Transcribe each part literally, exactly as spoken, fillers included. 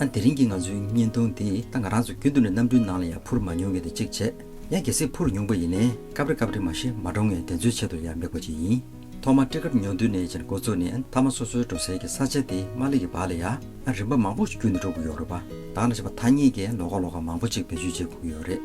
ཨ་དེ་རིང་གི་ང་ཚོའི་བརྙན་ཐུང་འདི་ད་ང་རང་ཚོ་རྒྱུན་དུ་ནས་གནམ་གྲུའི་ནང་ལ་ཡང་འཕུར་མ་མྱོང་མཁན་དེ་གཅིག་བྱས། ཡང་གལ་སྲིད་འཕུར་མྱོང་པ་ཡིན་ནའི་སྐབས་རེ་སྐབས་རེ་མ་ཤེས་མ་འགྲོ་མཁན་དེ་ཚོའི་ཆེད་དུ་ཡང་མེད་པ་ཅིག་ཡིན། ཐོག་མར་ཊི་ཀེཊ་ཉོ་དུས་ནས་ཅན་འགོ་བཙུགས་ནས་མཐའ་མ་སོ་སོའི་འགྲོ་སའི་གི་ས་ཆ་དེ་མ་སླེབས་ཀྱི་བར་ལ་ཡང་ཨ་རིམ་པ་མང་པོ་ཞིག་བརྒྱུད་ནས་འགྲོ་དགོས་ཡོད་རེད་པ། ད་ག་ནང་བཞིན་པ་ཐ་སྙད་ཀྱི་ལོགས་ཀ་ལོགས་ཀ་མང་པོ་ཅིག་བེད་སྤྱོད་བྱེད་དགོས་ཀྱི་ཡོད་རེད།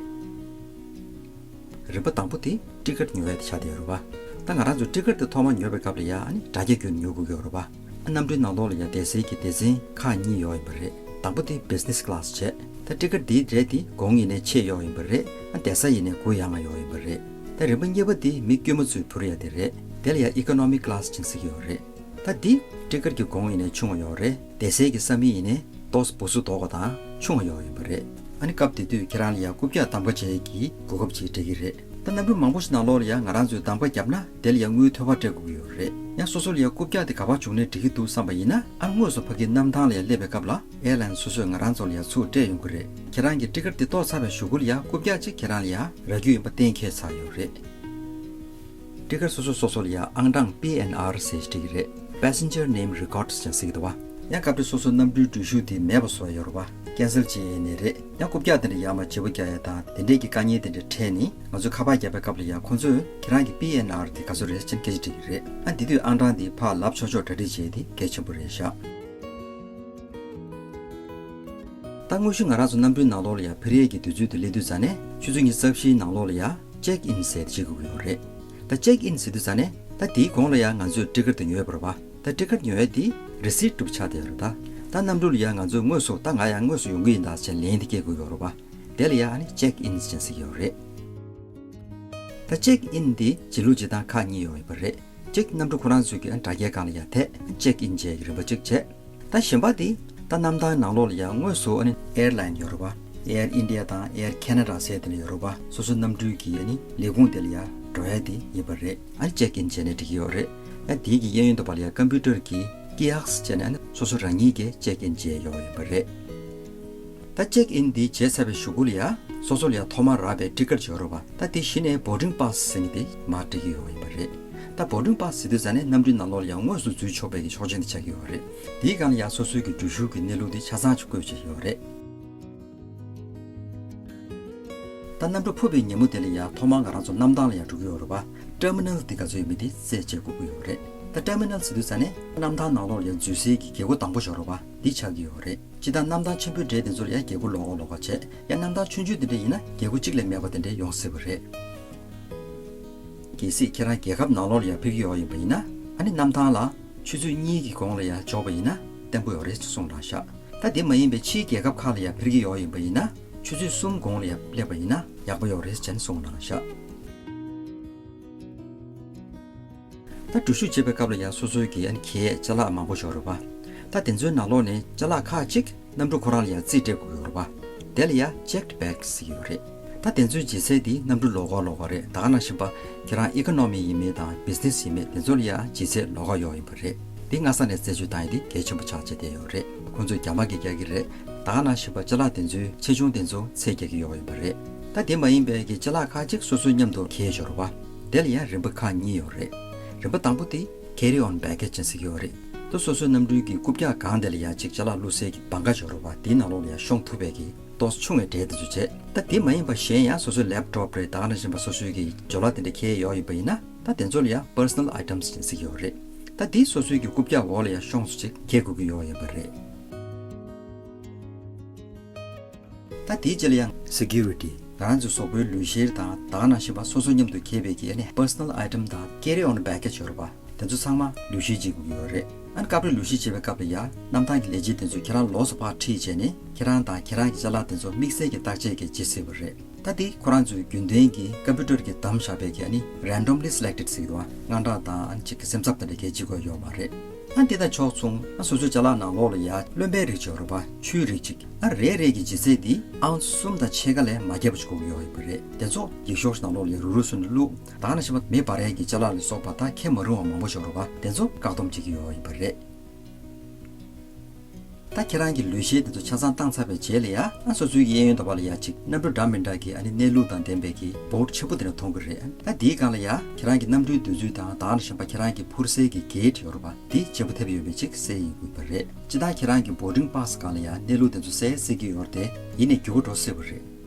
རིམ་པ་དང་པོ་དེ་ཊི་ཀེཊ་ཉོ་ཡ་དེ་ཆགས་བསྡད་ཡོད་རེད་པ། ད་ང་རང་ཚོས་ཊི་ཀེཊ་དེ་ཐོག་མར་ཉོ་བའི་སྐབས་ལ་ཡ་ཨ་ནི་དྲ་རྒྱ་བརྒྱུད་ནས་ཉོ་དགོས་ཀྱི་ཡོད་རེད་པ། ཨ་གནམ་གྲུའི་ནང་ལོགས་ལ་ཡ་བསྡད་སའི་གི་སྡེ་ཚན་ཁག་གཉིས་ཡོད་ཡིན་པ་རེད། དང་པོ་དེ་བི་ཛི་ནེ་སི་ཀི་ལ་སི་བྱས། ད་ཊི་ཀེཊ་དེའི་གྲས་དེ་གོང་ཡིན་ནའི་ཆེ་ཡོད་ཡིན་པ་རེད། ཨ་བསྡད་ས་ཡིན་ནའི་དགུ་ཡ་ལྔ་ཡོད་ཡིན་པ་རེད། ད་རིམ་པ་གཉིས་པ་དེ་མི་དཀྱུས་མ་ཚོས་འཕུར་ཡ་དེ་རེད། དེ་ལ་ཡ་ཨི་ཀོ་ནོ་མི་ཀི་ལ་སི་ཅན་ཟེར་གྱི་ཡོད་རེད། ད་འདི་ཊི་ཀེཊ་ཀྱི་གོང་ཡིན་ནའི་ཆུང་བ་ཡོད་རེད། བསྡད་སའི་གི་ས་མིག་ཡིན་ནའི་ཏོག་ཙམ་སྦུ་སུ་དོག་པ་དང་ཆུང་བ་ཡོད་ཡིན་པ་རེད། ཨ་ནི་སྐབས་དེ་དུས་ཁྱེད་རང་ལ་ཡ་རྐུབ་བཀྱག་གདམ་ཁ་བྱེད་ཀྱི་གོ་སྐབས་ཅིག་སྤྲད་ཀྱི་རེད། ད་གནམ་གྲུ་མང་པོ་ཞིག་ནང་ལོགས་ལ་ཡ་ང་རང་ཚོས་གདམ་ཁ་བརྒྱབ་ན་དེ་ལ་ཡ་དངུལ་ཐོལ་པ་སྤྲད་དགོས་ཀྱི་ཡོད་རེད། ཡང་སོ་སོ་ལ་ཡ་རྐུབ་བཀྱག་དེ་ག་པར་བྱུང་ནའི་འགྲིག་གི་འདུག་བསམ་པ་ཡིན་ན། ཨ་དངོས་སུ་ཕ་གིའི་གནམ་ཐང་ལ་ཡ་སླེབས་པའི་སྐབས་ལ་ཨེར་ལའིན་སོ་སོས་ང་རང་ཚོ་ལ་ཡ་ཚུར་སྤྲད་ཡོང་གི་རེད། ཁྱེད་རང་གི་ཊི་ཀེཊ་དེ་གཏོར་ཚར་བའི་གཞུག་གུ་ལ་ཡ་རྐུབ་བཀྱག་ཅིག་ཁྱེད་རང་ལ་ཡ་རག་རྒྱུ་ཡིན་པ་གཏན་འཁེལ་ཚར་ཡོད་རེད། ཊི་ཀེཊ་སོ་སོ་སོ་སོ་ལ་ཡ་ཨང་གྲངས་པི་ཨེན་ཨར་ཟེར་ཅིག་སྤྲད་ཀྱི་རེད། Passenger Name Records ཅན་ཟེར་གྱི་འདུག་བ། ཡང་སྐབས་རེ་སོ་སོའི་གནམ་གྲུའི་འགྲུལ་བཞུད་དེ་མེད་པ་བཟོ་ཡ་ཡོད་རེད་བ། ཀན་སེལ་བྱེད་ཡས་ནས་རེད། ཡང་རྐུབ་བཀྱག་དེ་འདྲ་ཡར་མར་བརྗེ་པོ་རྒྱག་ཡ་དང་དེ་འདྲའི་གི་དཀའ་ངལ་དེ་འདྲ་འཕྲད་ནས་ང་ཚོས་ཁ་པར་བརྒྱབ་པའི་སྐབས་ལ་ཡ་ཁོང་ཚོས་ཁྱེད་རང་གི་པི་ཨེན་ཨར་དེ་ག་ཚོད་རེད་ཅེས་སྐད་ཆ་དྲིས་ཀྱི་རེད། ཨ་འདི་དུས་ཨང་གྲངས་དེ་ཕར་ལབ་ཆོག་ཆོག་གྲ་སྒྲིག་བྱས་དེ་གལ་ཆེན་པོ་རེད་ཤག་ད་དངོས་གཞི་ང་རང་ཚོ་གནམ་གྲུའི་ནང་ལོགས་ལ་ཡ་འཕུར་ཡས་ཀྱི་དུས་ཚོད་དེ་སླེབས་དུས་ཙ་ནས་ཆུ་ཚོད་ཉི་ཤུ་རྩ་བཞིའི་ནང་ལོགས་ལ་ཡ་ཅེག་ཨིན་ཟེར་ཏེ་བྱེད་དགོས་ཀྱི་ཡོད་རེད། ད་ཅེག་ཨིན་ཟེར་དུས་ཙ་ནས་ད་དེའི་གོང་ལ་ཡ་ང་ཚོས་ཊི་ཀེཊ་དེ་ཉོས་པ་རེད་པ། ད་ཊི་ཀེཊ་ཉོ་ཡས་དེ་རི་སིཊ་གྲུབ་ཆགས་བསྡད་ཡོད་རེད། ད་ད་གནམ་གྲུ་ལ་ཡ་ང་ཚོས་དངོས་སུ་ད་ང་ཡ་དངོས་སུ་ཡོང་གི་ཡིན་ད་ཟེར་ལན་དེ་སྐྱེལ་དགོས་ཡོད་རེད་པ། དེ་ལ་ཡ་ཨ་ནི་ཅེག་ཨིན་ཟེར་ཟེར་གྱི་ཡོད་རེད། ད་ཅེག་ཨིན་དེ་བྱེད་ལུགས་བྱེད་སྟངས་ཁག་གཉིས་ཡོད་ཡོད་པ་རེད། གཅིག་གནམ་གྲུ་ཁོ་རང་ཚོའི་གི་དྲ་རྒྱའི་སྒང་ལ་ཡ་ཐད་ཅེག་ཨིན་བྱས་ཀྱི་རིམ་པ་གཅིག་བྱས། ད་གཞན་པ་དེ་ད་གནམ་ཐང་ནང་ལོགས་ལ་ཡ་དངོས་སུ་ཨ་ནི་ཨེར་ལའིན་ཡོད་རེད་པ། ཨེར་ཨིན་ཌི་ཡ་དང་ཨེར་ཁེ་ན་ཌ་ཟེར་དེ་འདྲ་ཡོད་རེད་པ། སོ་སོའི་གནམ་གྲུའི་གི་ཨ་ནི་ལས་ཁུངས་དེ་ལ་ཡ་འགྲོ་ཡ་དེ་ཡིན་པ་རེད། ཨ་ནི་ཅེག་ཨིན་བྱས་ནས་འགྲིག་གི་ཡོད་རེད། ཨ་དེའི་གི་གཡས་གཡོན་དུ་བ་ལ་ཡ་ཀམ་པུ་ཊར་གི་ཀི་ཨོ་སི་ཀི་བྱས་ནས་ཨ་ནི་སོ་སོ་རང་ཉིད་ཀྱིས་ཅེག་ཨིན་བྱས་ཡོད་ཡིན་པ་རེད། ད་ཅེག་ཨིན་འདི་བྱས་ཚར་བའི་གཞུག་གུ་ལ་ཡ་སོ་སོ་ལ་ཡ་ཐོག་མར་རག་པའི་ཊི་ཀེཊ་ཡོད་རེད་པ། ད་དེ་གཞི་ནས་བོར་ཌིང་པཱ་སི་ཟེར་མཁན་དེ་མར་སྤྲད་ཀྱི་ཡོད་ཡིན་པ་རེད། ད་བོར་ཌིང་པཱ་སི་ཟེར་དུས་ཙ་ནས་གནམ་གྲུའི་ནང་ལོགས་ལ་ཡ་དངོས་སུ་འཛུལ་ཆོག་པའི་གི་ཆོག་མཆན་དེ་ཆགས་ཀྱི་ཡོད་རེད། དེའི་སྒང་ལ་ཡ་སོ་སོའི་གི་འགྲུལ་བཞུད་ཀྱི་གནས་ལུགས་དེ་ཆ་ཚང་ཅིག་བཀོད་བྱས་ཡོད་རེད། ད་གནམ་གྲུ་འཕུར་བའི་ཉིན་མོ་དེ་ལ་ཡ་ཐོག་མར་ང་རང་ཚོ་གནམ་ཐང་ལ་ཡ་འགྲོ་གི་ཡོད་རེད་པ། ཊར་མི་ནལ་དེ་ག་ཚོད་ཡོད་མེད་དེ་རྩད་གཅོད་དགོས་ཀྱི་ཡོད་རེད། ད་ཊར་མི་ནལ་ཟེར་དུས་ཙ་ནས་གནམ་ཐང་ནང་ལོགས་ལ་ཡ་འཛུལ་སའི་གི་རྒྱལ་སྒོ་དང་པོ་ཡོད་རེད་པ། འདི་ཆགས་ཀྱི་ཡོད་རེད། སྤྱིར་བཏང་གནམ་ཐང་ཆེན་པོའི་གྲས་དེ་ཚོ་ལ་ཡ་རྒྱལ་སྒོ་ལོགས་ཀ་ལོགས་ཀ་བྱས། ཡང་གནམ་ཐང་ཆུང་ཆུང་དེ་འདྲ་ཡིན་ན་རྒྱལ་སྒོ་གཅིག་ལས་མེད་པ་དེ་འདྲ་ཡོང་སྲིད་པ་རེད། གལ་སྲིད་ཁྱེད་རང་རྒྱལ་ཁབ་ནང་ལོགས་ལ་ཡ་འཕུར་གྱི་ཡོད་ཡིན་པ་ཡིན་ན། ཨ་ནི་གནམ་ཐང་ལ་ཆུ་ཚོད་གཉིས་ཀྱི་གོང་ལ་ཡ་འབྱོར་བ་ཡིན་ན་བརྟན་པོ་ཡོད་རེད་ཅེས་གསུངས་དྲགས་ཤག་ད་དེ་མ་ཡིན་པའི་ཕྱིའི་རྒྱལ་ཁབ་ཁག་ལ་ཡ་འཕུར་གྱི་ཡོད་ཡིན་པ་ཡིན་ན་ཆུ་ཚོད་གསུམ་གོང་ལ་ཡ་སླེབས་པ་ཡིན་ན་ཡག་པོ་ཡོད་རེད་ཅེས་གསུངས་དྲགས་ཤག་ད་འགྲུལ་བཞུད་བྱེད་པའི་སྐབས་ལ་ཡང་སོ་སོའི་གི་ཨན་གྱི་ཅ་ལག་མང་པོ་ཞིག་ཡོད་རེད་པ། ད་དེ་ཚོའི་ནང་ལོགས་ནས་ཅ་ལག་ཁག་ཅིག་གནམ་གྲུ་ཁོ་རང་ལ་ཡང་རྩིས་སྤྲད་དགོས་ཡོད་རེད་པ། དེ་ལ་ཡང་checked bag ཟེར་གྱི་ཡོད་རེད། ད་དེ་ཚོའི་ལྗིད་ཚད་དེ་གནམ་གྲུ་ལོགས་ཀ་ལོགས་ཀ་རེད། ད་ག་ནང་བཞིན་པ་ཁྱེད་རང་economy ཡིན་མིན་དང་business ཡིན་མིན་དེ་ཚོ་ལ་ཡང་ལྗིད་ཚད་ལོགས་ཀ་ཡོད་ཡིན་པ་རེད། དེ་སྔ་ས་ནས་རྩད་གཅོད་བཏང་ཡས་དེ་གལ་ཆེན་པོ་ཆགས་བྱས་བསྡད་ཡོད་རེད། ཁོང་ཚོས་རྒྱ་མ་གི་རྒྱག་གི་རེད། ད་ག་ནང་བཞིན་པ་ཅ་ལག་དེ་ཚོའི་ཆེ་ཆུང་དེ་ཚོ་ཚད་རྒྱག་གི་ཡོད་ཡིན་པ་རེད། ད་དེ་མ་ཡིན་པའི་གི་ཅ་ལག་ཁག་ཅིག་སོ་སོའི་མཉམ་དུ་འཁྱེར་ཡོད་རེད་པ། དེ་ལ་ཡང་རིམ་པ་ཁག་གཉིས་ཡོད་རེད། རིམ་པ་དང་པོ་དེ་carry on baggage ཅན་ཟེར་གྱི་ཡོད་རེད། ད་སོ་སོའི་གནམ་གྲུའི་གི་རྐུབ་བཀྱག་སྒང་དེ་ལ་ཡང་ཅིག་ཅ་ལག་བླུགས་སའི་གི་བང་ཁ་ཡོད་རེད་པ། དེའི་ནང་ལོགས་ལ་ཡང་ཤོང་ཐུབ་པའི་གི་ཏོག་ཙམ་ཆུང་བའི་གྲས་དེ་ཚོ་བྱས། ད་དེ་མ་ཡིན་པ་གཞན་ཡང་སོ་སོའི་laptop རེད། ད་ག་ནང་བཞིན་པ་སོ་སོའི་གི་ཇོ་ལ་དེ་འདྲ་འཁྱེར་ཡོད་ཡིན་པ་ཡིན་ན་ད་དེ་ཚོ་ལ་ཡང་personal items ཅན་ཟེར་གྱི་ཡོད་རེད། ད་དེ་སོ་སོའི་གི་རྐུབ་བཀྱག་འོག་ལ་ཡང་ཤོང་ཙམ་ཅིག་འཁྱེར་དགོས་ཀྱི་ཡོད་ཡིན་པ་རེད། ད་དེའི་རྗེས་ལ་ཡང་security ང་རང་ཚོའི་གཟུགས་པོའི་ལུས་གཤེར་དང་ད་ག་ནང་བཞིན་པ་སོ་སོ་མཉམ་དུ་འཁྱེར་བའི་གི་ཨ་ནི་personal item དང་carry on baggage ཡོད་རེད་པ། དེ་ཚོ་ཚང་མ་ལུས་གཤེར་བྱེད་དགོས་ཀྱི་ཡོད་རེད། ཨ་ནི་སྐབས་རེ་ལུས་གཤེར་བྱེད་པའི་སྐབས་ལ་ཡང་གནམ་ཐང་གི་ལས་བྱེད་དེ་ཚོས་ཁྱེད་རང་ལོགས་སུ་ཕར་ཁྲིད་བྱས་ནས་ཁྱེད་རང་དང་ཁྱེད་རང་གི་ཅ་ལག་དེ་ཚོ་དམིགས་བསལ་གྱི་བརྟག་དཔྱད་ཀྱིས་བྱེད་སྲིད་པ་རེད། ད་དེ་ཁོ་རང་ཚོའི་རྒྱུན་ལྡན་གྱི་ཀམ་པུ་ཊར་གྱིས་བདམས་བཞག་པའི་གི་ཨ་ནི་randomly selected ཟེར་གྱི་འདུག་བ། དངངས་སྐྲག་དང་ཨ་ནི་གཅིག་གི་སེམས་འཚབ་དང་འདྲ་གལ་ཆེ་དགོས་ཡོད་མ་རེད། ཨ་འདི་དང་ཕྱོགས་མཚུངས་ཨ་སོ་སོའི་ཅ་ལག་ནང་ལོགས་ལ་ཡ་རློན་པའི་རིགས་ཅིག་ཡོད་རེད་པ། ཆུའི་རིགས་ཅིག་ཨ་རེ་རེ་གི་ལྗིད་ཚད་འདི་ounce གསུམ་དང་ཕྱེད་ཀ་ལས་མ་བརྒལ་བ་ཞིག་དགོས་ཀྱི་ཡོད་ཡོད་པ་རེད། དེ་ཚོ་འགྱིག་ཤོག་ནང་ལོགས་ལ་ཡ་རུག་རུག་བཟོས་ནས་བླུགས། ད་ག་ནང་བཞིན་པ་མེ་འབར་ཡས་ཀྱི་ཅ་ལག་ལ་སོགས་པ་དང་ཁྱད་མ་རུང་བ་མང་པོ་ཞིག་ཡོད་རེད་པ། དེ་ཚོ་བཀག་སྡོམ་བྱེད་ཀྱི་ཡོད་ཡིན་པ་རེད། ད་ ད་ཁྱེད་རང་གི་ལུས་གཤེར་དེ་ཚོ་ཆ་ཚང་བཏང་ཚར་བའི་རྗེས་ལ་ཡ། ཨ་སོ་སོའི་གཡས་གཡོན་དང་བར་ལ་ཡ་གཅིག་གནམ་གྲུ་འདྲ་མི་འདྲ་གི་ཨ་ནི་གནས་ལུགས་དང་ལྡན་པའི་གི་བོཌ་ཆེན་པོ་དེ་འདྲ་མཐོང་གི་རེད། ད་དེའི་སྒང་ལ་ཡ་ཁྱེད་རང་གི་གནམ་གྲུའི་དུས་ཚོད་དང་། ད་ག་ནང་བཞིན་པ་ཁྱེད་རང་གི་འཕུར་སའི་གི་གེཊ་ཡོད་རེད་པ། དེ་བརྗེ་པོ་ཐེབས་ཡོད་མེད་ཅིག་གསལ་ཡིན་དགོས་པ་རེད། སྤྱིར་བཏང་ཁྱེད་རང་གི་བོར་ཌིང་པཱ་སི་སྒང་ལ་ཡ་གནས་ལུགས་དེ་ཚོ་གསལ་གསལ་གྱི་ཡོད་རེད་དེ། ཡིན་ནའི་འགྱུར་བ་འགྲོ་སྲིད་པ་རེད།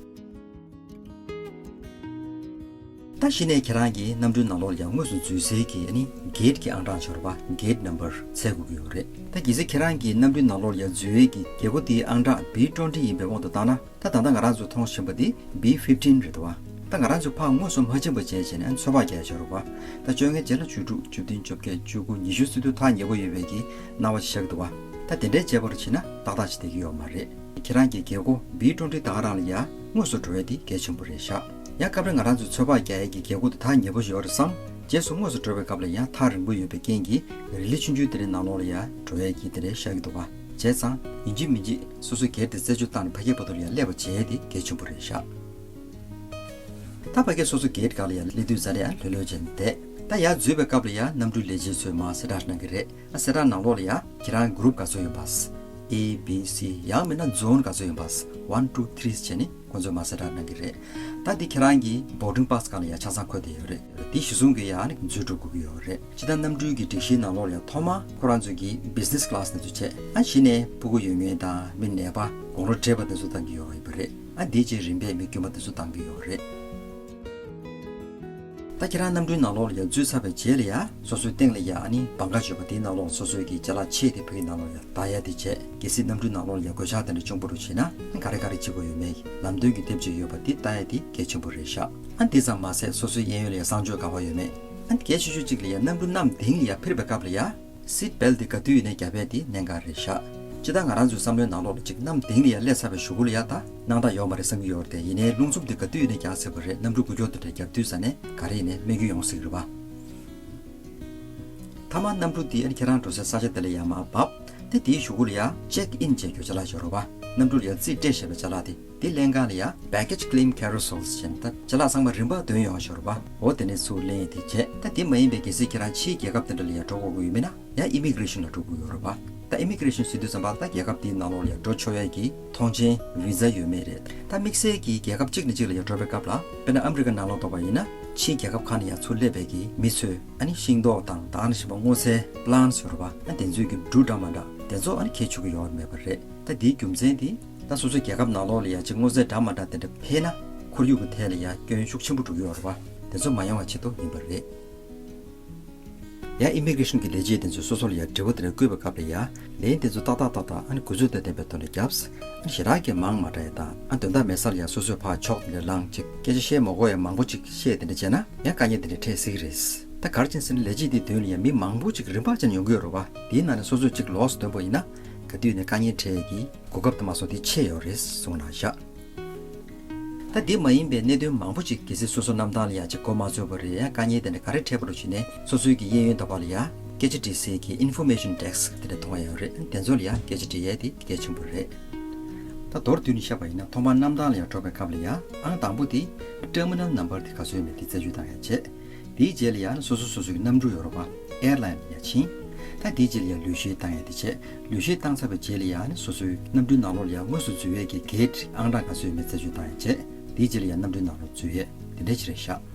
ད་གཞི་ནས་ཁྱེད་རང་གི་གནམ་གྲུའི་ནང་ལོགས་ལ་ཡ་དངོས་སུ་འཛུལ་སའི་གི་ཨ་ནི་གེཊ་གི་ཨང་གྲངས་ཡོད་རེད་པ། གེཊ་ནམ་བར་འཚོལ་དགོས་ཀྱི་ཡོད་རེད། ད་གལ་སྲིད་ཁྱེད་རང་གི་གནམ་གྲུའི་ནང་ལོགས་ལ་ཡ་འཛུལ་བའི་གི་རྒྱལ་སྒོ་དེའི་ཨང་གྲངས་བི་ཊུ་ཝེན་ཊི་ཡིན་པའི་དབང་དུ་བཏང་ན། ད་ད་ལྟ་ང་རང་ཚོ་མཐོང་བཞིན་པ་འདི་བི་ཕིབ་ཊིན་རེད་འདུག་བ། ད་ང་རང་ཚོ་ཕར་དངོས་སུ་མ་ཕྱིན་པ་བྱས་བྱས་ནས་ཨ་ནི་ཚོད་དཔག་རྒྱག་ཡ་ཡོད་རེད་པ། ད་བཅོ་ལྔའི་རྗེས་ལ་བཅུ་དྲུག་བཅུ་བདུན་བཅོ་བརྒྱད་བཅུ་དགུ་ཉི་ཤུ་ཟེར་དུས་ཐག་ཉེ་པོ་ཡོད་པའི་གི་སྣང་བ་ཞིག་ཆགས་ཀྱི་འདུག་བ། ད་དེ་འདྲའི་བྱས་པ་རུ་བྱས་ན་ཏག་ཏག་ཅིག་བསྡད་ཀྱི་ཡོད་མ་རེད། ཁྱེད་རང་གི་རྒྱལ་སྒོ་བི་ཊུ་ཝེན་ཊི་ད་ག་རང་ལ་ཡ་དངོས་སུ་འགྲོ་ཡ་དེ་གལ་ཆེན་པོ་རེད་ཤག། ཡང་སྐབས་རེ་ང་རང་ཚོས་ཚོད་དཔག་རྒྱག་ཡ་གི་རྒྱལ་སྒོ་དེ་ཐག་ཉེ་པོ་ཞིག་ཡོད་རེད་བསམ། རྗེས་སུ་དངོས་སུ་འགྲོ་བའི་སྐབས་ལ་ཡང་ཐག་རིང་པོ་ཡོད་པའི་རྐྱེན་གྱིས་རི་ལི་ཆུང་ཆུང་དེ་འདྲའི་ནང་ལོགས་ལ་ཡ་འགྲོ་ཡ་གི་དེ་འདྲའི་ཤར་གྱི་འདུག་བ། བྱས་ཙང་ཡིན་གཅིག་མིན་གཅིག་སོ་སོའི་གེཊ་དེ་རྩད་གཅོད་བཏང་ནས་ཕ་གིའི་བར་དུ་ལ་ཡ་སླེབས་པ་བྱས་ཏེ་གལ་ཆེན་པོ་རེད་ཤག། ད་ཕ་གིའི་སོ་སོ་གེཊ་སྒང་ལ་ཡ་སླེབས་དུས་ཙ་ནས་ཡང་ལྷོད་ལྷོད་བྱས་ནས་བསྡད། ད་ཡར་འཛུལ་བའི་སྐབས་ལ་ཡ་གནམ་གྲུའི་ལས་བྱེད་ཚོས་མར་གསལ་བསྒྲགས་གནང་གི་རེད། ཨ་གསལ་བསྒྲགས་ནང་ལོགས་ལ་ཡ་ཁྱེད་རང་གུ་རུབ་ག་ཚོད་ཡོད་པ། ཨེ་བི་སི་ཡང་མིན་ན་ཛོན་ག་ཚོད་ཡོད་པ། ཝན་ཊུ་ཐི་རི་བྱས་ནས་ཁོང་ཚོས་མར་གསལ་བསྒྲགས་གནང་གི་རེད། ད་འདི་ཁྱེད་རང་གི་བོར་ཌིང་པཱ་སི་སྒང་ལ་ཡ་ཆ་ཚང་འཁོད་བསྡད་ཡོད་རེད། འདི་གཞི་བཟུང་གིས་ཡ་ཨ་ནི་འཛུལ་འགྲོ་དགོས་ཀྱི་ཡོད་རེད། སྤྱིར་བཏང་གནམ་གྲུའི་གི་སྒྲིག་གཞིའི་ནང་ལོགས་ལ་ཡ་ཐོག་མར་ཁོ་རང་ཚོའི་གི་བི་ཛི་ནེ་སི་ཀི་ལཱ་སི་ནས་ཚུར་བྱས། ཨ་གཞི་ནས་ཕྲུ་གུ་ཡོད་མཁན་དང་མི་ནད་པ་དགུང་ལོ་བགྲེས་པ་དེ་ཚོ་བཏང་གི་ཡོད་ཡོད་པ་རེད། ཨ་འདིའི་རྗེས་རིམ་པས་མི་དཀྱུས་མ་དེ་ཚོ་བཏང་གི་ཡོད་རེད། ད་ཁྱེད་རང་གནམ་གྲུའི་ནང་ལོགས་ལ་ཡ་འཛུལ་ཚར་བའི་རྗེས་ལ་ཡ་སོ་སོའི་སྟེང་ལ་ཡ་ཨ་ནི་བང་ག་ཡོད་པ་དེའི་ནང་ལོགས་སོ་སོའི་གི་ཅ་ལག་ཆེ་དེ་ཕ་གིའི་ནང་ལོགས་ལ་ཡ་བཏང་ཡ་དེ་བྱས། གལ་སྲིད་གནམ་གྲུའི་ནང་ལོགས་ལ་ཡ་གོད་ཆག་དེ་འདྲ་བྱུང་བ་རུ་བྱས་ན་ག་རེ་ག་རེ་བྱེད་དགོས་ཡོད་མེད་ལམ་སྟོན་གྱི་དེབ་ཅིག་ཡོད་པ་དེ་བལྟ་ཡ་དེ་གལ་ཆེན་པོ་རེད་ཤག། ཨ་འདི་ཙམ་མ་ཟད་སོ་སོའི་གཡས་གཡོན་ལ་ཡ་གསང་སྤྱོད་ག་པར་ཡོད་མེད། ཨ་གལ་ཆེ་ཤོས་གཅིག་ལ་ཡ་གནམ་གྲུ་གནམ་ལྡིང་ལ་ཡ་འཕུར་བའི་སྐབས་ལ་ཡ། སིཊ་བེལ་ཊི་དེ་ག་དུས་ཡིན་ནའི་རྒྱབ་ཡས་དེ་གནད་འགག་རེད་ཤག། སྤྱིར་བཏང་ང་རང་ཚོའི་བསམ་བློའི་ནང་ལོགས་ལ་གཅིག་གནམ་ལྡིང་ལ་ཡ་སླེབས་ཚར་བའི་གཞུག་གུ་ལ་ཡ་ད་སྣང་དག་ཡོད་མ་རེད་བསམ་གྱི་ཡོད་རེད་དེ། ཡིན་ནའི་རླུང་འཚུབ་དེ་ག་དུས་ཡིན་ནའི་རྒྱག་སྲིད་པ་རེད། གནམ་གྲུ་འགུལ་སྐྱོད་དེ་འདྲ་རྒྱབ་དུས་ཙ་ནས་ག་རེ་ཡིན་ནའི་སྨྲས་སྐྱོན་ཡོང་སྲིད་ཀྱི་རེད་པ། མཐའ་མ་གནམ་གྲུ་དེ་ཨ་ནི་ཁྱེད་རང་འགྲོ་སའི་ས་ཆ་དེ་ལ་ཡ་མར་བབས་ཏེ། དེའི་གཞུག་གུ་ལ་ཡ་ཅེག་ཨིན་བྱེད་རྒྱུ་ཅ་ལག་ཡོད་རེད་པ། གནམ་གྲུ་ལ་ཡ་རྩིས་སྤྲད་བཞག་པའི་ཅ་ལག་དེ། དེ་ལེན་སྒང་ལ་ཡ་བེག་གེཇ་ཀི་ལེམ་ཀེ་རུ་སེལ་ཟེར་ནས་ད་ཅ་ལག་ཚང་མ་རིམ་པ་འདོན་ཡོང་ཞོར་བ། འོ་དེ་ནས་ཚུར་ལེན་ཡས་དེ་བྱས། ད་དེ་མ་ཡིན་པའི་གལ་སྲིད་ཁྱེད་རང་ཕྱིའི་རྒྱལ་ཁབ་དེ་འདྲ་ལ་ཡ་འགྲོ་དགོས་ཀྱི་ཡོད་མིན་ན་ཡ་ཨི་མི་གི་རེ་ཤན་ལ་འགྲོ་དགོས་ཡོད་རེད་པ། ད་ཨི་མི་གི་རེ་ཤན་ཟེར་དུས་ཙམ་པ་ད་རྒྱལ་ཁབ་དེའི་ནང་ལོགས་ལ་ཡ་འགྲོ་ཆོག་ཡས་ཀྱི་ཐོངས་མཆན་བི་ཛ་ཡོད་མེད་རེད། ད་དམིགས་བསལ་གྱི་རྒྱལ་ཁབ་གཅིག་ནས་གཅིག་ལ་ཡ་འགྲོ་བའི་སྐབས་ལ་དཔེར་ན་ཨ་མི་རི་ཀ་ནང་ལོགས་གཏོགས་པ་ཡིན་ན་ཕྱིའི་རྒྱལ་ཁབ་ཁག་ནས་ཡ་ཚུར་སླེབས་པའི་གི་མི་ཚོས་ཨ་ནི་ཤིང་ཏོག་དང་ད་ག་ནང་བཞིན་པ་སྔོ་ཚལ་པི་ལན་ཊི་ཟེར་བ་ཨ་དེ་ཚོའི་གི་འབྲུ་འདྲ་མི་འདྲ་དེ་ཚོ་ཨ་ནི་འཁྱེར་ཆོག་གི་ཡོད་མེད་པ་རེད། ད་དེའི་རྒྱུ་མཚན་དེ། ད་སོ་སོའི་རྒྱལ་ཁབ་ནང་ལོགས་ལ་ཡ་གཅིག་སྔོ་ཚལ་འདྲ་མི་འདྲ་དེ་འདྲ་འཕེལ་ན་ཁོར་ཡུག་གི་ཐད་ལ་ཡ་སྐྱོན་ཤུགས་ཆེན་པོ་འགྲོ་གི་ཡོད་རེད་པ། དེ་ཚོ་མ་ཡོང་བ་ཆེད་དུ་ཡིན་པ་རེད། ཡ་ཨི་མི་གི་རེ་ཤན་གྱི་ལས་བྱེད་དེ་ཚོས་སོ་སོ་ལ་ཡ་དྲི་བ་དེ་འདྲ་བཀོད་པའི་སྐབས་ལ་ཡ་ལན་དེ་ཚོ་ཏག་ཏག་ཏག་ཏག་ཨ་ནི་དགོས་ཚུལ་དང་ལྡན་པའི་ཐོག་ནས་བརྒྱབ། ཨ་ནི་ཞེ་དྲག་གི་མང་མ་དྲགས་ཡ་དང་ཨ་དོན་དག་མེད་ས་ལ་ཡ་སོ་སོའི་ཕར་ཕྱོགས་དེ་འདྲ་ལངས་ཅིག་སྐད་ཆ་བཤད་མ་དགོས་ཡ་མང་པོ་ཅིག་བཤད་དེ་འདྲ་བྱས་ན་ཡ་དཀའ་ངལ་དེ་འདྲ་འཕྲད་སྲིད་ཀྱི་རེད། ད་ག་རེ་བྱས་ཟེར་ན་ལས་བྱེད་དེའི་མདུན་ལ་ཡ་མི་མང་པོ་ཅིག་རིམ་པ་བྱས་ནས་ཡོང་གི་ཡོད་རེད་པ། དེའི་ནང་ནས་སོ་སོས་ཅིག་ལོགས་སུ་ཐོན་པ་ཡིན་ན། ག་དུས་ནས་དཀའ་ངལ་འཕྲད་ཀྱི་གོ་སྐབས་དེ་མ་སོང་དེ་ཆད་ཡོད་རེད་གསུངས་གནང་བཞག། ད་དེ་མ་ཡིན་པའི་གནད་དོན་མང་པོ་ཅིག་གལ་སྲིད་སོ་སོ་གནམ་ཐང་ལ་ཡ་ཅིག་གོ་མ་ཆོད་པ་རེད། ཡ་དཀའ་ངལ་དེ་འདྲ་ག་རེ་འཕྲད་པ་རུ་བྱས་ནས་སོ་སོའི་གི་གཡས་གཡོན་དང་བར་ལ་ཡ་སྐད་ཆ་དྲི་སའི་གི་ཨིན་ཕོར་མེ་ཤན་ཌེ་སི་ཀི་དེ་འདྲ་མཐོང་ཡ་ཡོད་རེད། དེ་ཚོ་ལ་ཡ་སྐད་ཆ་དྲི་ཡ་དེ་གལ་ཆེན་པོ་རེད། ད་མདོར་བསྡུས་ནས་བཤད་པ་ཡིན་ན་ཐོག་མར་གནམ་ཐང་ལ་ཡ་འགྲོ་བའི་སྐབས་ལ་ཡ་ཨང་དང་པོ་དེ་ཊར་མི་ནལ་ནམ་བར་དེ་ག་ཚོད་ཡོད་མེད་དེ་རྩད་གཅོད་བཏང་ཡ་བྱས། དེའི་རྗེས་ལ་ཡང་སོ་སོ་སོ་སོའི་གནམ་གྲུ་ཡོད་རེད་པ། ཨེར་ལའིན་ལ་ཡང་ཕྱིན། ད་དེའི་རྗེས་ལ་ཡང་ལུས་གཤེར་བཏང་ཡ་དེ་བྱས། ལུས་གཤེར་བཏང་ཚར་བའི་རྗེས་ལ་ཡང་ནི་སོ་སོའི་གནམ་གྲུའི་ནང་ལོགས་ལ་ཡང་དངོས་སུ་འཛུལ་བའི་གི་གེཊ་ཨང་གྲངས་ག་ཚོད་ཡོད་མེད་རྩད་གཅོད་བཏང་ཡ་བྱས། དེའི་རྗེས་ལ་ཡང་གནམ་གྲུའི་ནང་ལོགས་འཛུལ་ཡས་དེ་འདྲ་ཅིག་རེད་ཤག།